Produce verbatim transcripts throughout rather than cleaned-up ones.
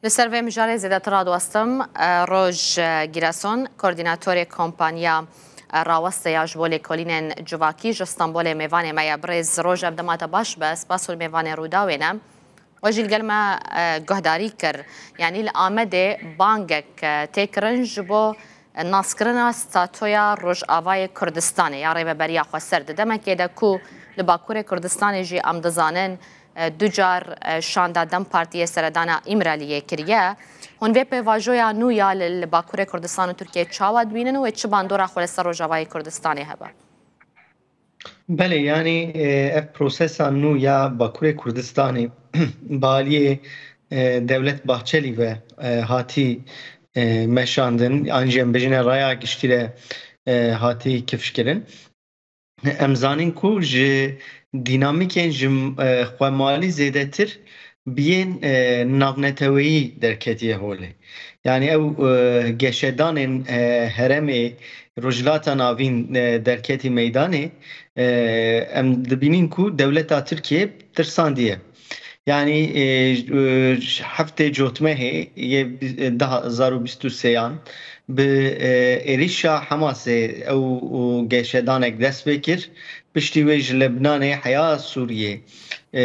Li ser vê mijarê zêdetir radiwestim. E, Roj, e, Gîreson, koordînatorê kompaniya, e, Raweste ya ji bo lêkolînên civakî ji Stenbolê mêvanê me ye. Birêz Roj, ev dema te baş be. Spas û mêvanê Rûdawê ne. We jî li gel me, e, guhdarî kir. Yanî li Amedê bangek, e, tê kirin ji bo, e, naskirina statoya Rojavayê Kurdistanê ya Rêveberiya Xweser. Di demekê de ku li Bakurê Kurdistanê jî em dizanin, e, du car, e, şanda DEM Partiyê seredana Îmraliyê kiriye. Hûn vê pêvajoya nû ya li, li Bakurê Kurdistan û Tirkiyê çawa dibînin û wê çi bandora xwe li ser Rojavayê Kurdistanê hebe? Belê, yanî, e, ev prosesa nû ya Bakurê Kurdistanê bi aliyê, e, Dewlet Bahçelî ve, e, hatî, e, meşandin, an jî em bêjine raya giştî re, e, hatî kifşkirin. Em zanîn ku ji dînamîkên ji, e, xwemalî zêdetir bi yên, e, navneteweyî derketiye holê. Yanî ew, e, geşedanên, e, herêmê Rojhilata Navîn, e, derketî meydanê, e, em dibînin ku dewleta Tirkiyê tirsandiye. Yanî, e, e, heftê Cotmehê yê bi-, e, du hezar û bîst û sêyan bi, e, êrîşa Hemasê ew û geşedanek dest pê kir. Piştî wê ji Lebnanê heya Sûriyê, e,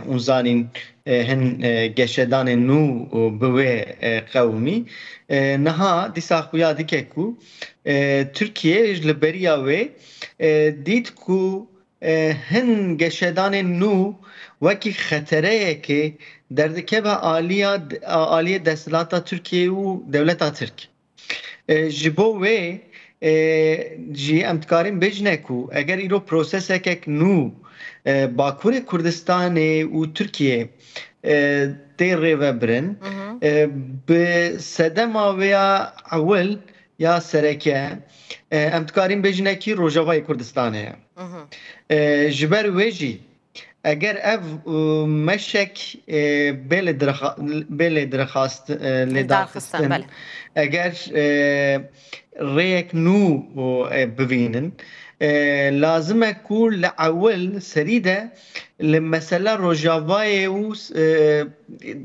hûn zanîn, e, hin, e, geşedanên nû, e, bi wê, e, qewimî. E, niha dîsa xuya dike ku, e, Tirkiye ji li beriya wê, e, dît ku, e, hin geşedanên nû wekî xetereyekê derdikeve aliya, aliyê desthilata Tirkiyê û dewleta Tirk. E, ji bo wê, e, jî em dikarin bêjine ku eger îro prosesekek nû, e, Bakurê Kurdistanê û Tirkiyê, e, tê rêvebirin, Hı hı. e, bi sedema wê ya ewil ya sereke, e, em dikarin bêjine kî Rojavayê Kurdistanê ye. Hı hı. E, ji ber wê jî, eger ev, e, meşek, e, bê lê dirxa-, bê lê dirxast-, e, lê Lê darxistin, darxistin, belê. eger, e, rêyek nû, e, bivînin, e, lazim e ku li ewil serî de li mesela Rojavayê û, e,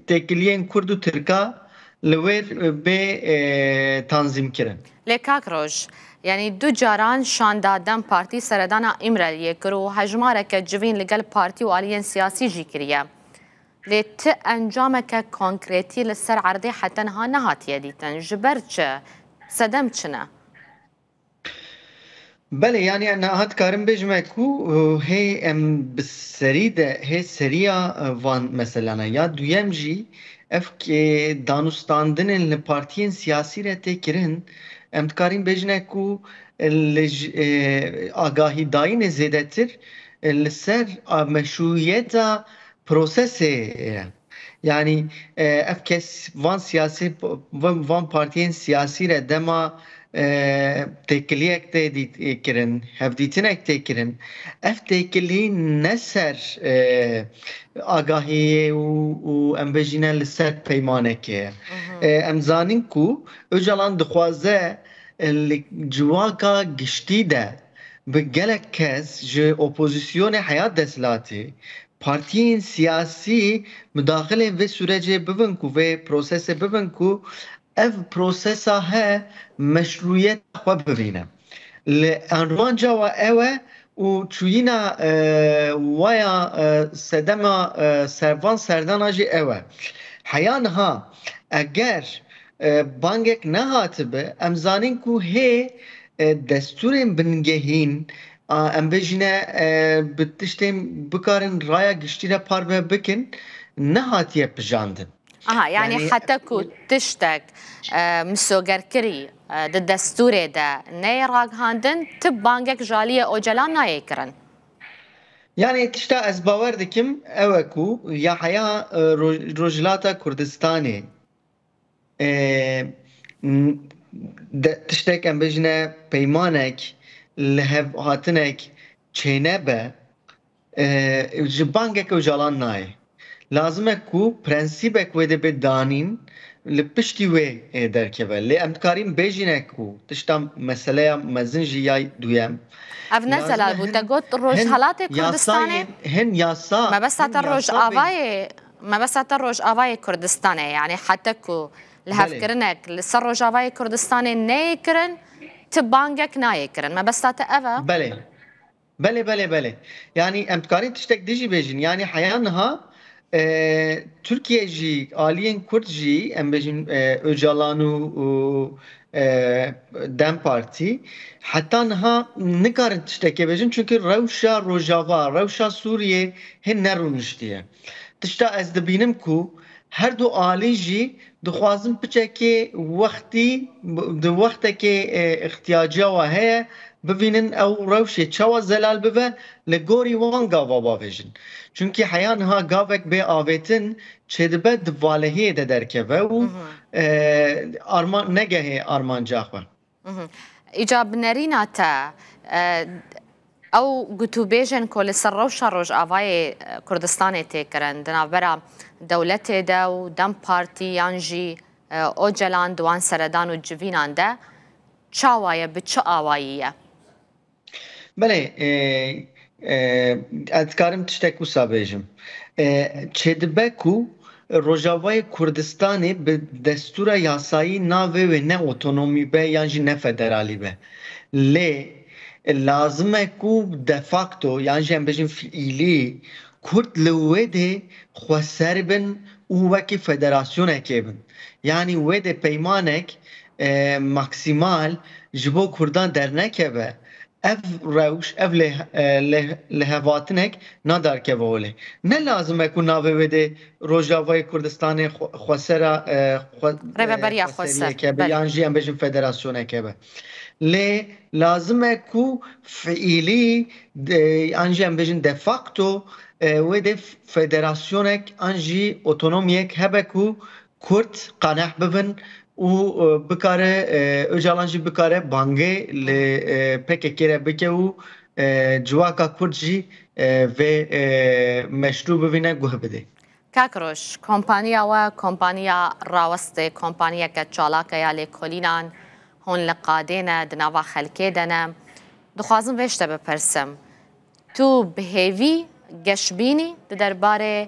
têkiliyên Kurd û Tirka li wêr bê, e, tanzîmkirin. Lê kak Roj, yanî du caran şanda DEM Partî seredana Îmraliyê kir û hejmareke civîn li gel partî û aliyên siyasî jî kiriye. Lê ti encameke konkretî li ser erdê heta niha nehatiye dîtin. Ji ber çi? Sedem çi ne? Belê, yanî niha dikarim bêjime ku, e, hê em bi serî de, hê seriya, e, van meselana. Ya duyem jî, ev ke danûstandinên li partiyên siyasî re tê kirin, em dikarin bêjine ku, e, li j-, e, agahîdayînê zêdetir, e, li ser a meşrûyeta prosesê ye. Yanî, e, ev kes van siyasî, van, van partiyên siyasî re dema, e, têkiliyek tê dît-, e, kirin, hevdîtinek tê kirin, ev têkilî ne ser, e, agahiyê û, û em bêjîne li ser peymanekê. Hı hı. E, em zanin ku Ocalan dixwaze, e, li civaka giştî de bi gelek kes ji opozisyonê heya desthilatê, partiyên siyasî mudaxilên vê sûrecê bibin ku vê prosesê bibin ku ev prosesa he meşrûyeta xwe bibîne. Li anrûanca we ew e û çûyîna, e, waya, e, sedema, e, servan serdana jî ew e. Heya niha eger, e, bangek nehatibe, em zanin ku hê, e, destûrên bingehîn, a, em bêjine, e, bi tiştên bikarin raya giştî re parve bikin, nehatiye pijandin. Aha, yanî Yanî heta ku tiştek, e, misogerkirî, e, di destûrê de neyê ragihandin, ti bangek ji aliyê Ocalan nayê kirin. Yanî tişta ez bawer dikim ew e ku ya heya, e, Roj-, Rojhilata Kurdistanê, e, n-, de, tiştek em bêjine peymanek, lihevhatinek çênebe, e, ji bangeke Ocalan nayê. Lazim e ku prensîbek wê de bê danîn, li piştî wê, e, derkeve. Lê em dikarin bêjîne ku tişta meseleya mezin jî ya duyem. Ev ne Lazim e zelal bû. hin, Te got hin Rojhelatê Kurdistanê. yasayên, hin yasa, Mebesta hin te yasa bê- Rojavayê Mebesta te Rojavayê Kurdistanê, yani heta ku lihevkirinek li ser Rojavayê Kurdistanê neyê kirin, ti bangek nayê kirin. Mebesta te ev e? Belê. Belê, belê, belê. Yani em dikarin tiştek din jî bêjin. Yani heya niha, e, Tirkiye jî, aliyên Kurd jî, em bêjin, e, Ocalan û, û, e, DEM Partî, heta niha nikarin tiştekê bêjin, çünkü rewşa Rojava, rewşa Sûriyê hê nerûniştiye. Tişta ez dibînim ku her du alî jî dixwazin piçekê wextî, di wextekê, e, îhtiyaciya we heye, bivînin ew rewşê çawa zelal bibe, li gorî wan gava bavêjin. Çunkî heya niha gavek bê avêtin çêdibe di valehiyê de derkeve û, Hı hı. e, arman-, negehê armanca xwe. Mhm. Îca bi nerîna te, e, ew gotûbêjên ku li ser rewşa Rojavayê, e, Kurdistanê tê kirin, di navbera dewletê de û DEM Partî yan jî, e, Ocalan di wan seredan û civînan de çawa ye, bi çi awayî ye? Belê, e, e, ez dikarim tiştek wisa bêjim. E, çêdibe ku Rojavayê Kurdistanê bi destûra yasayî navê wê ne otonomî be yan jî ne federalî be. Lê lazim e ku de facto yan jî em bêjin fiîlî Kurd li wê dê xweser bin û wekî federasyonekê bin. Yanî wê dê peymanek, e, maksimal ji bo Kurdan dernekeve. Ev rewş, ev lê, e, lê, lihevhatinek nadarkeve holê. Ne lazim e ku navê wê dê Rojavayê Kurdistanê xwe-, xwesera, e, xwe-, e, Rêveberiya Xweser, xweseriyeke be, belê. Yan jî em bêjin federasyoneke be. Lê lazim e ku fiîlî de, an jî em bêjin de facto, e, wê dê federasyonek an jî otonomiyek hebe ku Kurd qaneh bibin û, e, bikare, e, Ocalan jî bikare bangê li, e, P K K re bike û, e, civaka Kurd jî, e, vê, e, meşrû bivîne guh bidê. Kak Roj, kompaniya we, kompaniya Rawestê, kompaniyeke çalak e ya lêkolînan, hûn li qadê ne, di nava xelkê de ne. Dixwazim vê ji te bipirsim. Tu bi hêvî geş bînî di derbarê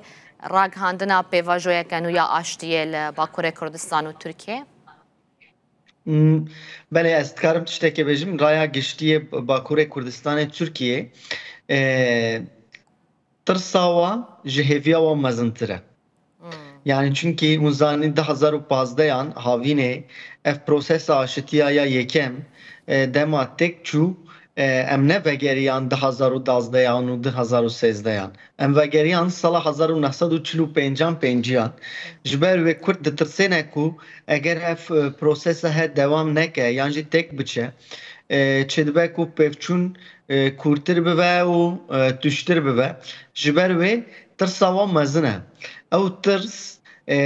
ragihandina pêvajoyeke nû ya aştiyê li Bakurê Kurdistan û Tirkiyê? Hmm, belê, ez dikarim tiştekê bêjim. Raya giştî yê Bakurê Kurdistanê Tirkiyê, e, tirsa wa ji hêviya wa mezintir e. Hmm. Yani çunkî hûn zanîn du hazar û pazdeh yan havînê ev prosesa aşitiya ya yekem, e, dema têk çû, e, em ne vegeriyan du hazar û dazdeh yan û du hazar û sêzdeh yan. Em vegeriyan sala hezar û neh sed û çil û pêncan pênciyan. Ji ber wê Kurd ditirsêne ku eger ev, e, prosesa he dewam neke yan jî têk biçe, e, çêdibe ku pevçûn, e, kûrtir bibe û, e, tuştir bibe. Ji ber wê tirsa wan mezin e. Ew tirs, e,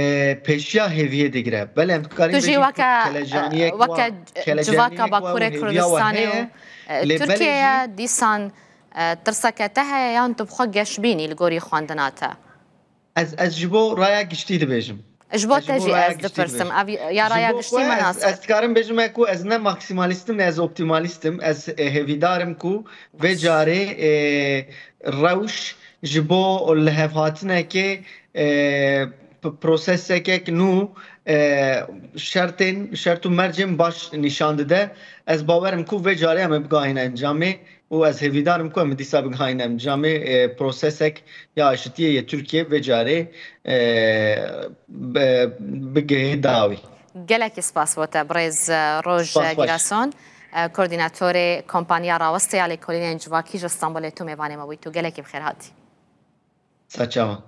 pêşiya hêviyê digire. Belê em dikarin Tu jî bêjin ku weke, kelecaniyek weke wa, c-, kelecaniyek civaka wa û Bakurê hêviya wa Kurdistanê heye, û, e, lê belê Tirkiyeye jî dîsan, e, tirseke te heye yan tu bi xwe geş bînî li gorî xwendina te? Ez, ez ji bo raya giştî dibêjim. Ji bo Ez ji te bo jî raya ez giştî dipirsim. dibêjim. Ev ya Ji raya bo giştî xwe me ez, nas kir. ez dikarim bêjim ku ez ne maksimalîst im, ne ez optimalîst im. Ez, e, hêvîdar im ku vê Baş. carê, e, rewş ji bo lihevhatinekê, e, p-, prosesekek nû, e, şertên, şert û mercên baş nîşan dide. Ez bawer im ku vê carê em ê bigahîne encamê. Û ez hêvîdar im ku em dîsa bigihayîne encamê, e, prosesek ya aşitiyê yê Tirkiyê vê carê, e, bi-, bigihê dawî. Gelekî spas bo te, birêz, e, Roj Spas xweş. Girason, e, koordînatorê Kompaniya Rawestê ya Lêkolînên Civakî ji Stenbolê, tu mêvanê me bûyî, tu gelekî bi xêr hatî. Saçawa.